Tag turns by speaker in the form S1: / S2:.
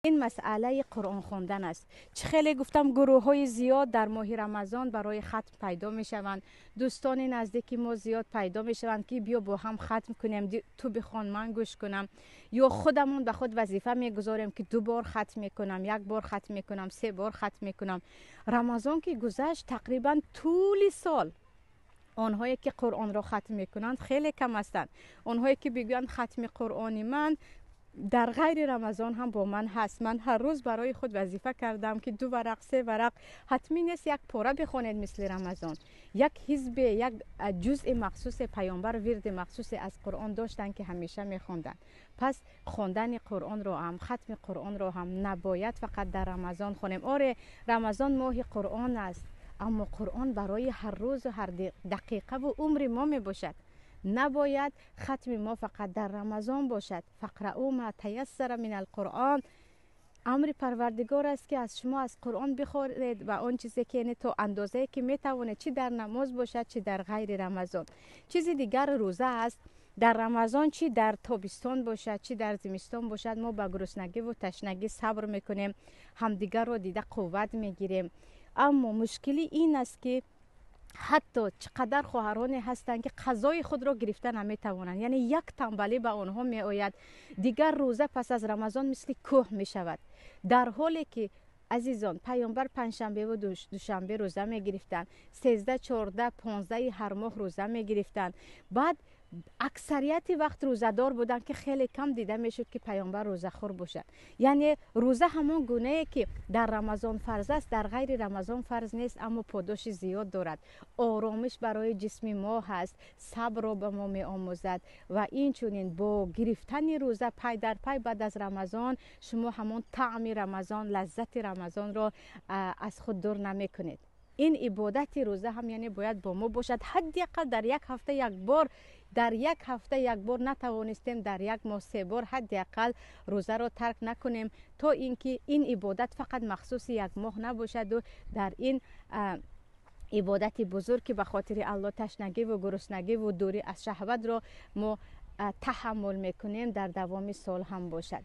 S1: Ин масъалаи Қуръон хондан аст. Чӣ хеле гуфтам, гурӯҳҳои зиёд дар моҳи Рамазон барои хатм пайдо мешаванд. Дӯстони наздики мо зиёд пайдо мешаванд, ки биё бо ҳам хатм кунем, ту бихон, ман гӯш кунам. Ё худамон ба худ вазифа мегузорем, ки 2 бор хатм мекунам, 1 бор хатм мекунам, 3 бор хатм мекунам. Рамазон ки гузашт, тақрибан тӯли сол онҳое ки Қуръонро хатм мекунанд хеле кам ҳастанд. Онҳое ки бигӯянд хатми Қуръони ман дар ғайри Рамазон ҳам бо ман ҳаст, ман ҳар рӯз барои худ вазифа кардам, ки 2 варақ, 3 варақ, ҳатмӣ нест як пора бихонед мисли Рамазон. Як ҳизбе, як ҷузъи махсусе паёмбар вирди махсусе аз Қуръон доштанд, ки ҳамеша мехонданд. Пас хондани Қуръонро ҳам, хатми Қуръонро ҳам набояд фақат дар Рамазон хонем. Оре, Рамазон моҳи Қуръон аст, аммо Қуръон барои ҳар рӯзу ҳар дақиқаву умри мо мебошад. Набояд хатми мо фақат дар Рамазон бошад. Фақраъу ма таяссара мин алқуръон. Амри Парвардигор аст, ки аз шумо аз Қуръон бихонед ва он чизе ки, яъне то андозае ки метавонед, чӣ дар намоз бошад, чӣ дар ғайри Рамазон. Чизи дигар рӯза аст. Дар Рамазон чӣ дар тобистон бошад, чӣ дар зимистон бошад, мо ба гуруснагӣ ву ташнагӣ сабр мекунем, ҳамдигарро дида қувват мегирем. Аммо мушкилӣ ин аст, ки ҳатто чӣ қадар хоҳароне ҳастанд, ки қазои худро гирифта наметавонанд, яъне як танбалӣ ба онҳо меояд. Дигар рӯза пас аз Рамазон мисли кӯҳ мешавад, дар ҳоле ки, азизон, паёмбар панҷшанбеву душанбе рӯза мегирифтанд, 13, 14, 15-и ҳар моҳ рӯза мегирифтанд. Баъд аксарияти вақт рӯзадор буданд, ки хеле кам дида мешуд, ки паёмбар рӯзахӯр бошад. Яъне рӯза ҳамон гунае ки дар Рамазон фарз аст, дар ғайри Рамазон фарз нест, аммо подоши зиёд дорад. Оромиш барои ҷисми мо ҳаст, сабрро ба мо меомӯзад ва инчунин бо гирифтани рӯза пай дар пай баъд аз Рамазон шумо ҳамон таъми Рамазон, лаззати Рамазонро аз худ дур намекунед. Ин ибодати рӯза ҳам яъне бояд бо мо бошад. Ҳадди ақал дар як ҳафта як бор, дар як ҳафта як бор натавонистем, дар як моҳ 3 бор ҳадди ақал рӯзаро тарк накунем, то ин ки ин ибодат фақат махсуси як моҳ набошаду дар ин ибодати бузург, ки ба хотири Аллоҳ ташнагиву гуруснагиву дурӣ аз шаҳватро мо таҳаммул мекунем, дар давоми сол ҳам бошад.